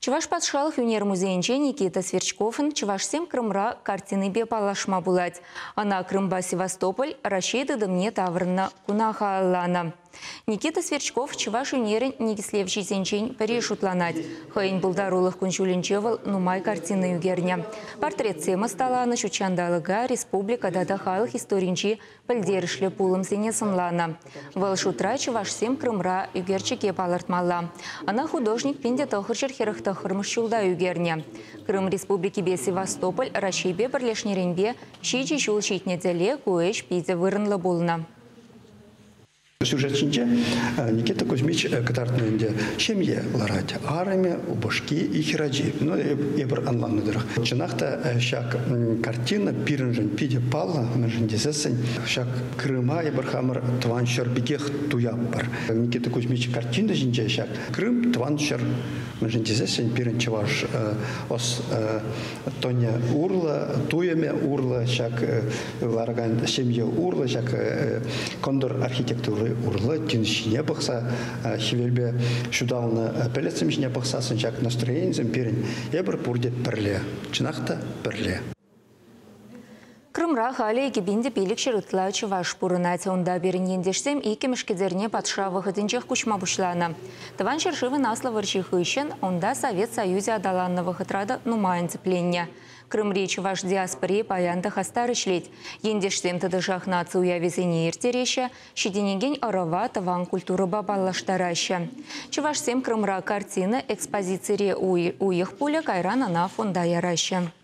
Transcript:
Чӑваш патшалӑх ӳнер музейӗнче Никита Сверчковӑн «Чӑвашсем Крымра» картинипе паллашма пулать. Ӑна Крымпа Севастополь Раҫҫей тытӑмне таврӑннӑ куна халалланӑ. Никита Сверчков чӑваш ӳнерӗн никӗслевҫисенчен пӗри шутланать. Хӑйӗн пултарулӑх кун-ҫулӗнче вӑл нумай картина ӳкернӗ. Портретсем ӑсталанӑ, ҫутҫанталӑка, республика тата халӑх историнчи пӗлтерӗшлӗ пулӑмсене сӑнланӑ. Вӑл шутра чӑвашсем Крымра ӳкерчӗке палӑртмалла. Ӑна художник 1949 ҫулта ӳкернӗ. Крым Республикипе Севастополь Раҫҫейпе пӗрлешнӗренпе 7 ҫул ҫитнӗ тӗле ку ӗҫ питӗ вырӑнлӑ пулнӑ. Сюжет ҫинче Никита Кузьмич кӑтартнӑ ӗнтӗ. Ҫемье ларать. Арӑмӗ, упӑшки и хӗрачи. Ну, эпир ӑнланнӑ тӑрӑх. Чӑнах та ҫак картина пирӗншӗн питӗ паллӑ, мӗншӗн тесессӗн ҫак Крыма эпир хамӑр тӑван ҫӗр пекех туяппӑр. Никита Кузьмич картина ҫинче ҫак Крым тӑван ҫӗр. Мӗншӗн тесессӗн пирӗн чӑваш ӑс тӑнӗ урлӑ, туйӑмӗ урлӑ ҫак ларакан ҫемье урлӑ ҫак кӑнтӑр архитектури урлӑ тин ҫине пӑхса хӗвелпе ҫуталнӑ пӗлӗтсем ҫине пӑхсассӑн ҫак настроенисем пирӗн эпир пурте пӗрле, чӑнах та пӗрле. Крымра халӗ 2500 ытла чӑваш пурӑнать. Унта пирӗн ентешсем иккӗмӗш Кӗтерне патша вӑхӑтӗнчех куҫма пуҫланӑ. Тӑван ҫӗршывӑн Аслӑ вӑрҫи хыҫҫӑн унта Совет Союзӗ аталаннӑ вӑхӑтра та нумайӑн тӗпленнӗ. Крымри чӑваш диаспори паян та хастар ӗҫлет. Ентешсем тӑтӑшах наци уявӗсене ирттереҫҫӗ, ҫитӗнекен ӑрӑва тӑван культурӑпа паллаштараҫҫӗ. Чӑвашсем Крымра картина экспозицире уйӑх пулӗ, кайран ӑна фонда яраҫҫӗ.